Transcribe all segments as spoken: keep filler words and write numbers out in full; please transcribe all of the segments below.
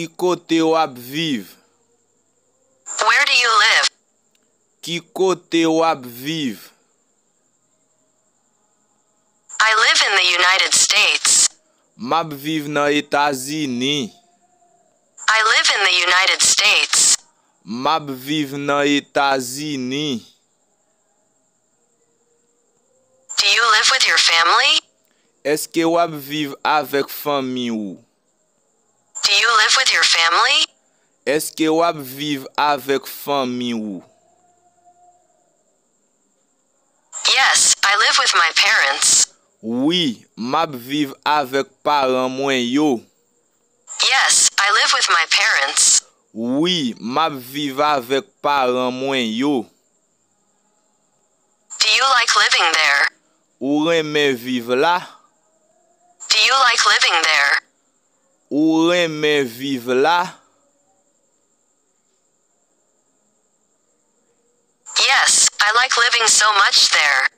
Ki kote w ap viv? Where do you live? Ki kote w ap viv? I live in the United States. M ap viv nan Etazini. I live in the United States. M ap viv nan Etazini. Do you live with your family? Èske w ap viv avèk fanmi w? Do you live with your family? Èske w ap viv avèk fanmi w? Yes, I live with my parents. Wi, m ap viv avèk paran mwen yo. Yes, I live with my parents. Wi, m ap viv avèk paran mwen yo. Do you like living there? Ou renmen viv la? Do you like living there? Ou renmen viv la? Yes, I like living so much there.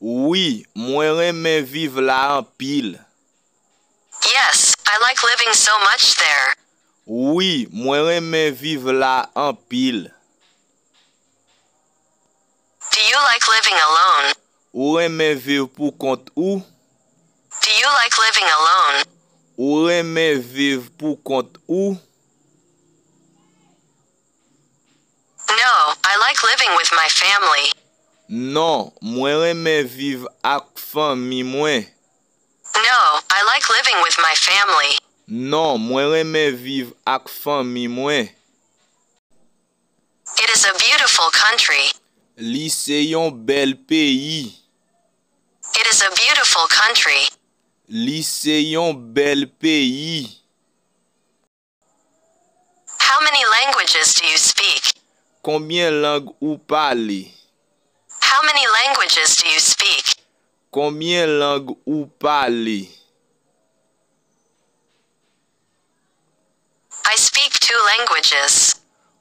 Wi, mwen renmen viv la anpil. Yes, I like living so much there. Wi, mwen renmen viv la anpil. Do you like living alone? Ou renmen viv pou kont ou? Do you like living alone? Ou renmen viv pou kont ou? No, I like living with my family. Non, mwen renmen viv ak fanmi mwen. No, I like living with my family. Non, mwen renmen viv ak fanmi mwen. It is a beautiful country. Li se yon bèl peyi. It is a beautiful country. Li se yon bèl peyi. How many languages do you speak? Konbyen lang ou pale? How many languages do you speak? Konbyen lang ou pale? I speak two languages.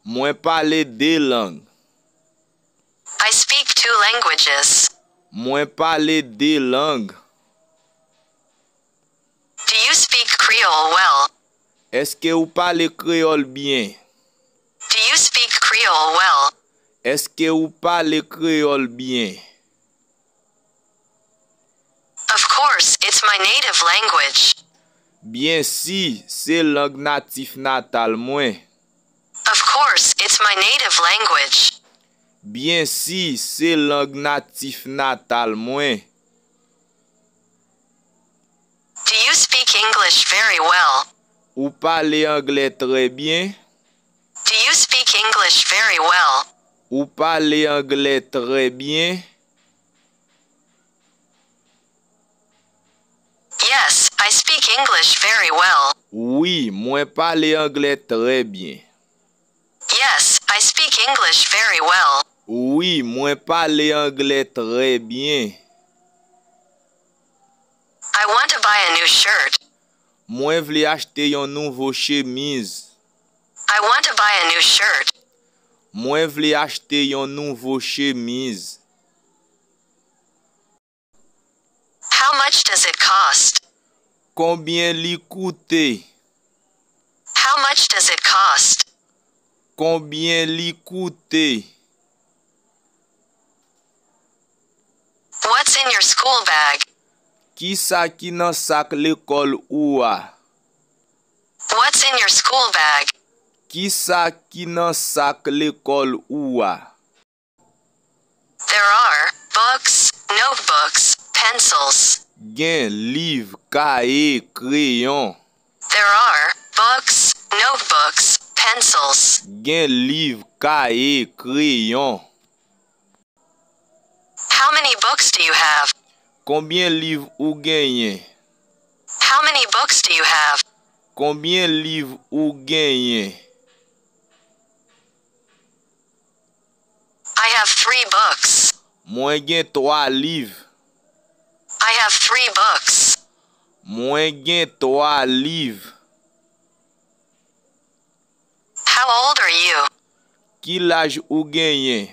Mwen pale de lang. I speak two languages. Mwen pale de lang. Do you speak Creole well? Èske ou pale kreyòl byen? Do you speak Creole well? Èske ou pale kreyòl byen? Of course, it's my native language. Byensi, se lang natif natal mwen. Of course, it's my native language. Byensi, se lang natif natal mwen. Do you speak English very well? Ou pale anglè trè byen? Do you speak English very well? Ou pale anglè trè byen? Yes, I speak English very well. Wi, mwen pale anglè trè byen. Yes, I speak English very well. Wi, mwen pale anglè trè byen. I want to buy a new shirt. Mwen vle achte yon nouvo chemiz. I want to buy a new shirt. Mwen vle achte yon nouvo chemiz. How much does it cost? Konbyen li koute? How much does it cost? Konbyen li koute? What's in your school bag? Kisa ki nan sak lekòl ou a? What's in your school bag? Kisa ki nan sak lekòl ou a? There are books, notebooks, pencils. Gen liv, kaye, kreyon. There are books, notebooks, pencils. Gen liv, kaye, kreyon. How many books do you have? Konbyen liv ou genyen? How many books do you have? Konbyen liv ou genyen? I have three books. Mwen gen twa liv. I have three books. Mwen gen twa liv. How old are you? Ki laj ou genyen?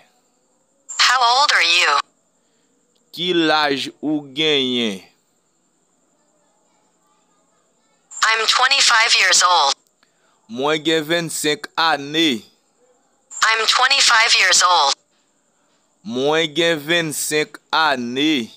How old are you? Ki laj ou genyen? I'm twenty-five years old. Mwen gen vennsenk ane. I'm twenty-five years old. Mwen gen vennsenk ane.